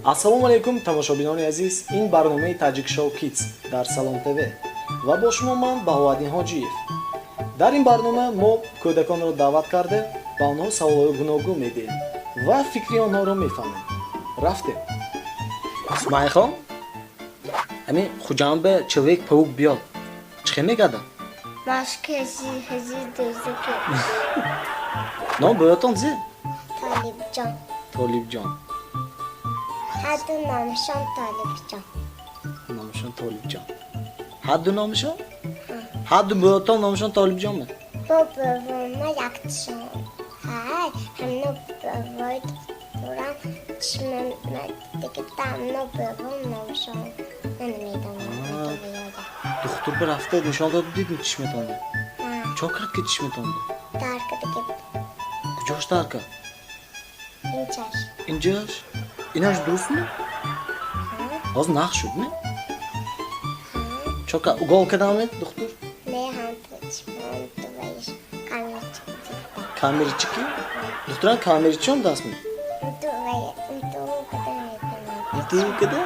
Ассалому алайкум, тамошобинони азиз. Ин барномаи Таҷик Шоу Кидс дар Салом ТВ ва бо шумо ман, Баҳоаддин Ҳоҷиев. Дар ин барнома мо кӯдаконро даъват карда, ба онҳо саволҳои гуногун медиҳем ва фикри онҳоро мефаҳмем. Рафтем. Сумайхон, ҳамин Хуҷандба Человек Паук биёд, чӣ хел мегардад? Машкези хези дузуки. Ном бӯятон зе? Толибҷон. Толибҷон. Ҳаду номшон Толибҷон. Номшон Толибҷон. Ҳадду номшон, ҳадду бӯятон номшон Толибҷонме? Бо бувома яктишон. Ҳай, ҳамно бувои духтурам чишмамадигита, ҳамно бувом номшон. Ман намедонам. Духтур ба рафта нишон дод, дидми чишметонро? Чо кард ки чишметонро? Дарка диги. Куҷош дарк кард? Инчаш. Инҷаш? Инаш дурустми? Ҳозир нақ шудми? Чо кард, укол кардами духтур? Не, ҳамту чишмам туваиш камерчики дида. Камерчики? Духтурам камерчи омдастми? Инту када медонам. Инту када.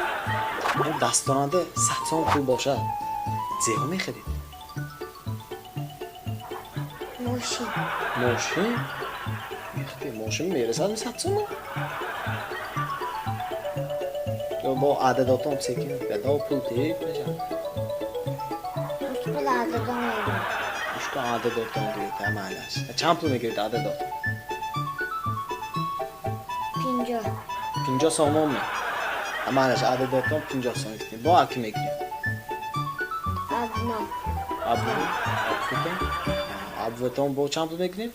Дастонада 100 сом пул бошад, зеҳо мехарид? Мошин. Мошин? Мошин мерасадми 100 сома? Ё бо ададотон секин гадо пул теп мешавад? Пул ададон мегирад. Ушка ададотон гиред, майлаш. Чанд пул мегиред ададот? 50. 50 сомонме? Майлаш, ададотон 50 сом гирифтем. Бо аки мегирем? Абно. Абвотон? Абвотон бо чанд пул мегирем?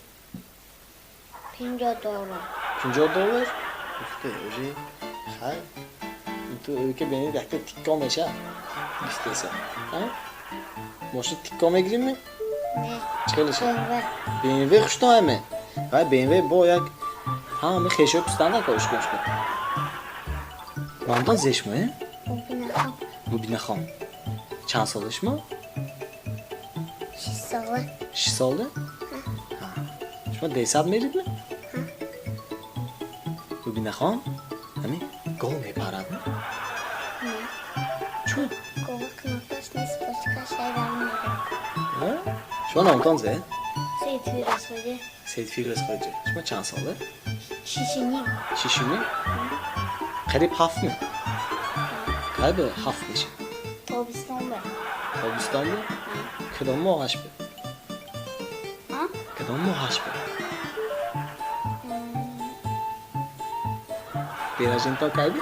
50 доллар. 50 доллар? Уфте, уже хай. Ту ки бенед, якта тикко меша. Гифтеса. Мошин тикко мегиримми? Не. Чӣ хелеша? BMW. BMW хуштоаме. Вай BMW бо як ҳама хешо пистанда ка ушка ушка. Номтон зешмо, э? Мубинахон. Мубинахон. Чанд сола шумо? 6 сола. 6 сола? Шумо десад меридми? Мубинахон, ҳамин гов мепарадми? Не. Чун? Гова кнопкаш нест, бочкаш айрам мерад. Шумо номтон зе? Сейдфирӯз Хоҷа. Сейдфирӯз Хоҷа. Шумо чанд сола? 6.5. 6.5? Қариб 7 ми? Кай ба 7 меши? Тобистон ба. Тобистон ба? Кадом моҳаш ба? Кадом моҳаш ба? День рождения кай би?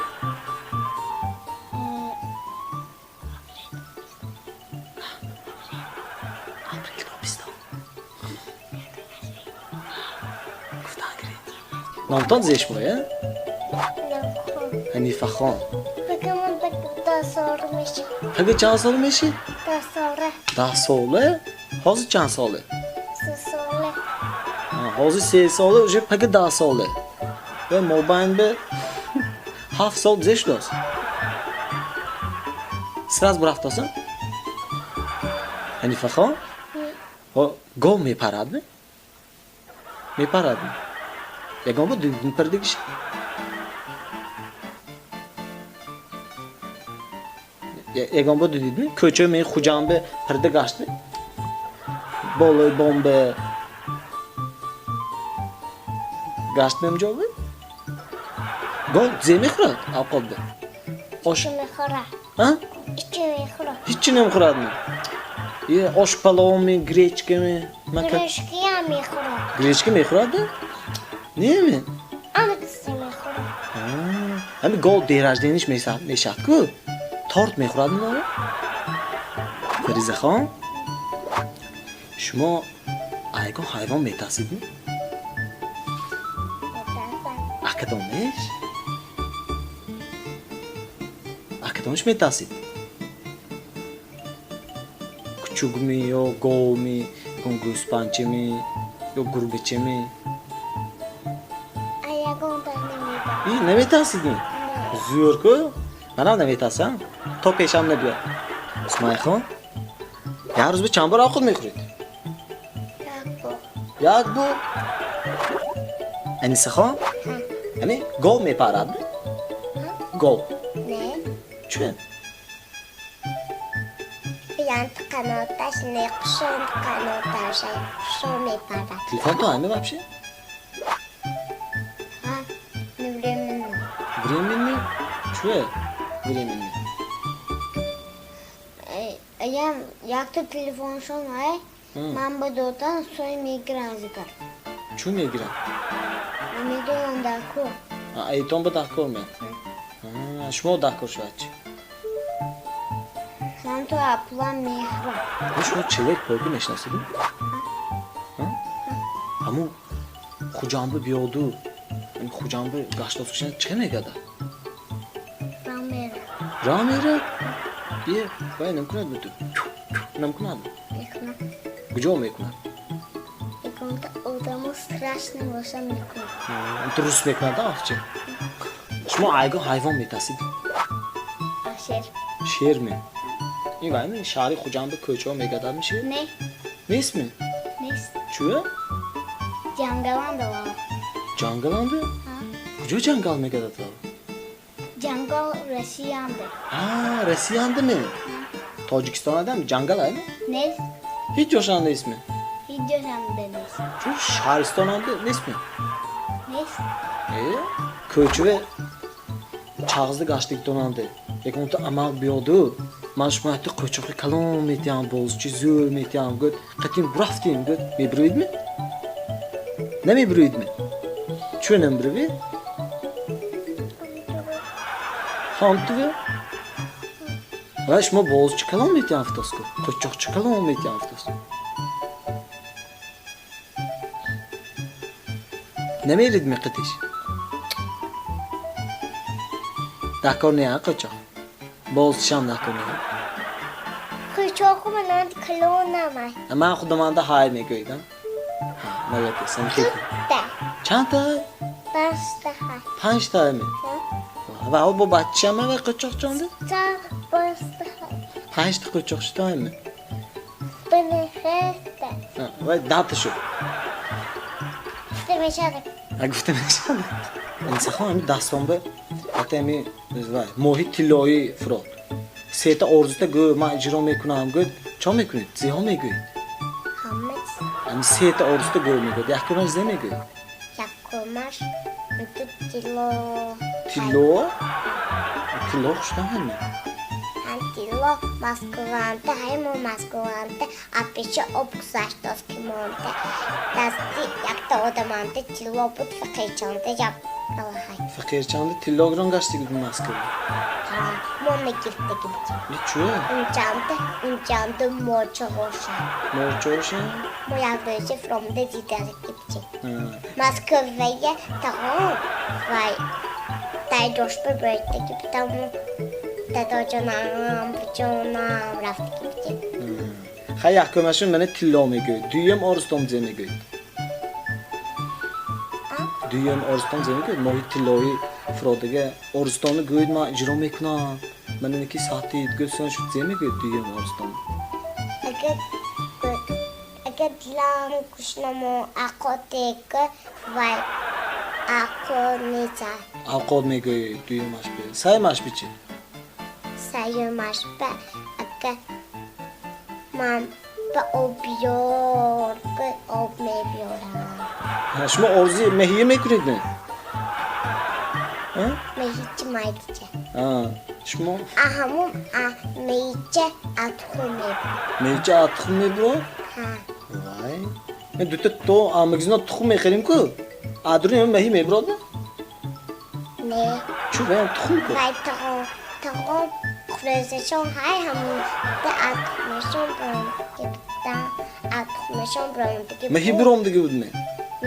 Апрел, тобистон. Гуфтан гиред. Номтон зешмо, э? Ҳанифахон. Пагамон 10 сола меши. Пага чанд сола мешӣ? 10 сола. 10 сола? Ҳозир чанд сола? 3 сола. Ҳозир 3 сола, уже пага 10 сола. Ва мобайн ба 7 сол гузашт шудааст. Сразу бурафтосам? Ҳанифахон? Гов мепарадми? Мепарадми? Ягон бор дидми паридагиш? Ягон бор дидидми? Кӯчаи ме Хуҷандба парида гаштми? Болои бомба гаштми ҳамҷоби? Гов зе мехӯрад авқотда? Ош Мехӯрад. А? Ҳичи мехӯрад. Ҳичи намехӯрадми? Е, ош паловми, гречками? Гречкаям мехӯрад. Гречка мехӯрад? Неме? Ҳама чизе мехӯрад. Ҳами гов день рождения ш мешавад ку? Торт мехӯрадми норо? Фаризахон, шумо аз ягон ҳайвон метарсидми? А кадомеш? А кадомеш метарсид? Кучугми ё говми, ягон гӯспанчами ё гурбачами? А ягонта намедонам. И наметарсидми? Зӯр ку? Манам наметарсам. То пешам набиёд. Усмайхон, як рӯз ба чанд бор овқат мехӯред? Як бор. Як бор? Анисахон, ҳамин гов мепарад? Гов. Не. Чӣ? Янт қаноташ не, қушон қаноташ, қушон мепарад. Телефон то ҳаме вообще? Ҳа, не, временно. Временный? Чӯ временный? Я якта телефоншон ай, ман ба додан, сои мегирам зигар. Чӯ мегирам? Намедонам, даркор. Айтон ба даркор ме? Шумо даркор шавад чи? Ман то пулам мехӯрам. Шумо Человек пауки мешиносиду? Ҳамун Хуҷанби биёду, Хуҷанби гаштосушина чӣ мегада? Рам мера. Ра мера? Бие, вай намкунад буту? Намкунад? Мекунад. Куҷо мекунад? Ягонта одамо страшно боша, мекунад. Дуруст мекунад, афчи? Шумо айго ҳайвон метасид? Шер. Шер ме? Ин вай ме, шаҳри Хуҷанби кӯчаҳо мегардад ми шер? Не. Нест ми? Нест. Чӯ? Ҷангаланда вав. Ҷангаланда? Куҷо ҷангал мегардад вав? Ҷангал Россиянда. Россиянда ми? Тоҷикистонада ҷангал ай ми? Нест. Ҳеҷ ҷошанда нест ми? Ҳеҷ ҷошанда нест. Чӯ, шаҳристонанда нест ми? Нест. Кӯчаве чағзда гаштигитонанда ягонта амал биёду, ман шумо ҳатто қӯчоқи калон метиҳам, бозчи зӯр метиҳам, гӯд, қатин бурафтем, гӯд, мебироидми? Намебироидми? Чӯ намебировед? Ҳамтуве ва шумо бозчи калон метиҳам футоску, қӯчоқчи калон метиҳам футос. Намеридми қитиш? Даркор не, қӯчоқ? Бозчишам даркор не? Қӯчоқу мананд калонамай. Ман худаманда ҳай мегӯидам. Молодец, Дутта. Чандта? Панҷта ҳай. Панҷта ме? Ва бо баччама ва қӯчоқчонда? Та панҷта ҳай. Панҷта қӯчоқ шудами? Бинехета. Ва 10та шуд. Гуфта мешавад. Гуфта мешавад. Инсахон ҳами дастонба ҳатто ҳами вай моҳи тиллоӣ фурод. Сета орзута гӯ, ман иҷро мекунам, гӯ, чо мекунед? Зиҳо мегӯед? Ҳама чиз. Ҳами сета орзута гӯ мегӯед. Якумаш зе мегӯед? Якумаш ту тилло. Тилло? Тилло хуштам ҳами? Ҳам тилло Москванта, ҳай мо Москванта, а пеши об гузаштост ки монда. Дасти якта одаманта тилло буд, фақирчонда як алаҳай. Фақирчонда тилло гирон гаштиги буд Москва? Ҳа, мо мегирифтаги будем. Не, чӯ? Унҷанда, унҷанда морчоғоша. Морчоғоша? Мо як рӯзи фуромда дидаги будем. Москвая тағом вай дар ҷошба бурдаги будам. Дадоҷонам, буҷонам рафтаги будем. Хай, якумашон мана тилло мегӯед. Дуюм орзутон зе мегӯед? Дуюм орзутон зе мегӯед? Моҳи тиллоӣ фуродага орзутонро гӯед, ман иҷро мекунам. Мана ки сатид гӯсон шуд, зе мегӯед дуюм орзутон? Агар дилам гушнамо ақотека вай ақо незад. Авқот мегӯед дуюмаш бе. Сеюмаш би чӣ? Сеюмаш ба агар ман ба об биёр, об мебиёрам. Шумо орзуи меҳия мекунед не? Меҳичи майдича. Шумо? Ҳамун меҳича атхум мебурад. Меҳича атхум мебурад? Ҳа. Вай. Мен дута то магазино тухм мехарим ку. Адруни меҳи мебурад не? Не. Чӯ ваям тухм ку? Вай тағом хӯрӯзашон ҳай ҳамун атхумашон буромдиги будан. Атхумашон буромдиги буд. Меҳи буромдиги буд не?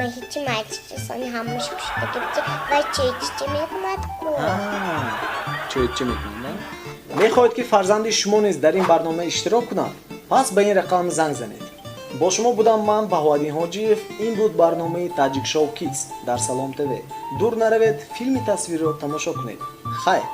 Меҳичи майдича сони ҳамаш пуштаги буд. Вай чойчича мекунад ку. Чойчича мекунад, на? Мехоҳед, ки фарзанди шумо низ дар ин барнома иштирок кунад? Пас ба ин рақам занг занед. Бо шумо будам ман, Баҳоаддин Ҳоҷиев. Ин буд барномаи Таҷикшоу Кидс дар Салом ТВ. Дур наравед, филми тасвирро тамошо кунед. Хайр.